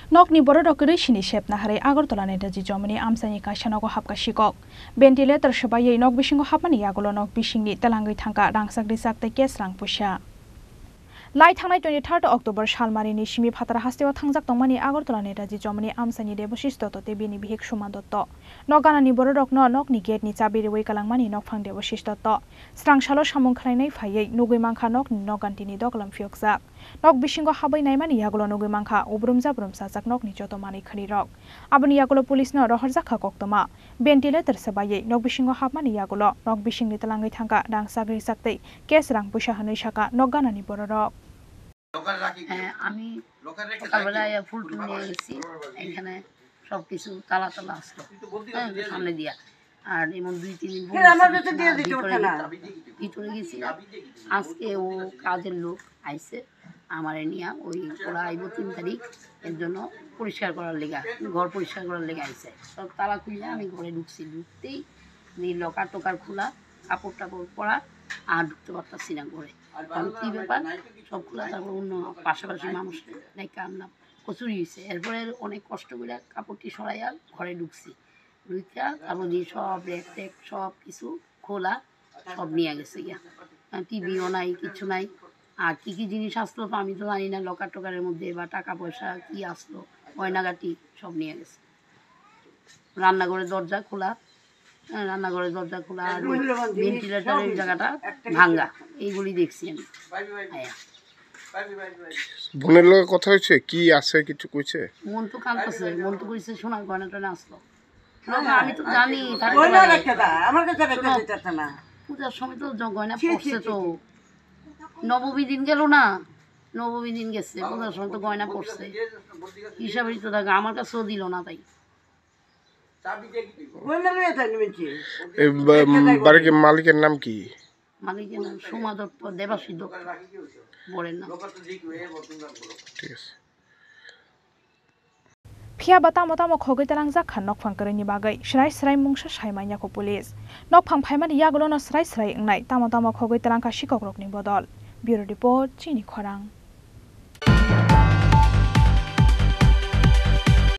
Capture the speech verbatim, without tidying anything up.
Nokni bororok kwrwi sini sepna harwi Agartala Netaji Chowmuni amchaini kaisa nogo hapkha sikok. Ventilator swbaiwi nok bisingo hapmani yagulo nok bisingni twlangwi thangkha rangchak rijak tei cash rang puisa. Lai thangnai twenty-third October salmarini simi phatara hasteo thangjak tongmani Agartala Netaji Chowmuni amchaini Debashish Dotto tei bini bihik Suma Dotto. Nok ganani bororokno nokni gate ni chabi riwi kwlangmani nokphang Debashish Dotto. Srang salo samung khlainai phaiwi nugwi mankha nokni nokgantini dokolam phiyokjak. Nok bisingo habwi naimani yagulo nugwi mankha ubrumja brum sajak nokni joto manwi khwnirok. Aboni yagulo police no rohorjak kha koktwma. Ventilator swbaiwi nok bisingo hapmani yagulo nok bisingni twlangwi thangkha rangchak rijak tei cash rang puisa hwnwi sakha nok ganani bororok. হ্যাঁ, আমি সকালবেলা আইয়া ফুল টুল নিয়ে গেছি, এখানে সব কিছু তালা তালা আসলো, হ্যাঁ, সামনে দিয়া। আর এমন দুই তিন দিন বন্ধ ছিল, ভিতরে গেছি, ভিতরে গেছি। আজকে ও কাজের লোক আইছে, আমারে নিয়া ওই ওরা আইবো তিন তারিখ, এর জন্য পরিষ্কার করার লেগা, ঘর পরিষ্কার করার লেগা আইছে। সব তালা খুললে আমি ঘরে ঢুকছি, ঢুকতেই এই লকার টকার খোলা, কাপড় টাপড় পরা, আর ঢুকতে পারতাছি না ঘরে। আমি কি ব্যাপার, সব খোলা, তারপর অন্য পাশাপাশি মানুষ ডেকে আনলাম, কচুরি হয়েছে। এরপরে অনেক কষ্ট করে কাপড়টি সরাইয়া ঘরে ঢুকছি, ঢুকিয়া তারপর দিয়ে সব র‍্যাক ট্যাক সব কিছু খোলা, সব নিয়ে গেছে গিয়া। টিভিও নাই, কিছু নাই। আর কি কি জিনিস আসলো তো আমি তো জানি না, লকার টকারের মধ্যে বা টাকা পয়সা কি আসলো, গয়নাগাটি সব নিয়ে গেছে। রান্নাঘরের দরজা খোলা, হ্যাঁ, রান্নাঘরের দরজা খোলা, আর ভেন্টিলেটরের জায়গাটা ভাঙ্গা, এইগুলি দেখছি আমি। হ্যাঁ। বোনের লগে কথা হয়েছে? কি আছে কিছু কইছে? মন তো কাঁদতেছে, মন তো কইছে সোনার গয়না টয়না আসলো। না, না, আমি তো জানি, তারপরে গয়না রাখতে দা, আমার কাছে রাখতে শোনো, দিতেছে না। পূজার সময় তো জ-, গয়না ছি, ছি, পড়ছে ছি, তো। ছি। নবমী দিন গেল না, নবমী দিন গেছে, পূজার সময় তো গয়না পড়ছে। হিসাবেই তো থাকে, আমার কাছেও দিল না তাই। গয়না লইয়া যায়নি মিনছি। এই বা-, বাড়ির মালিকের নাম কি? মালিকের নাম সোমা দত্ত, দেবাশী দত্ত, বরের নাম। ঠিক আছে। Phiya ba tamo tamo khogwi tlangjak kha nokphang kwrwini bagwi, srai srai mungsa sai manya kho police. Nokphang phaimani yagulono srai srai wngnai, tamo tamo khogwi tlang kha sikokrokni bodol. Bureau Report, Chini Khorang.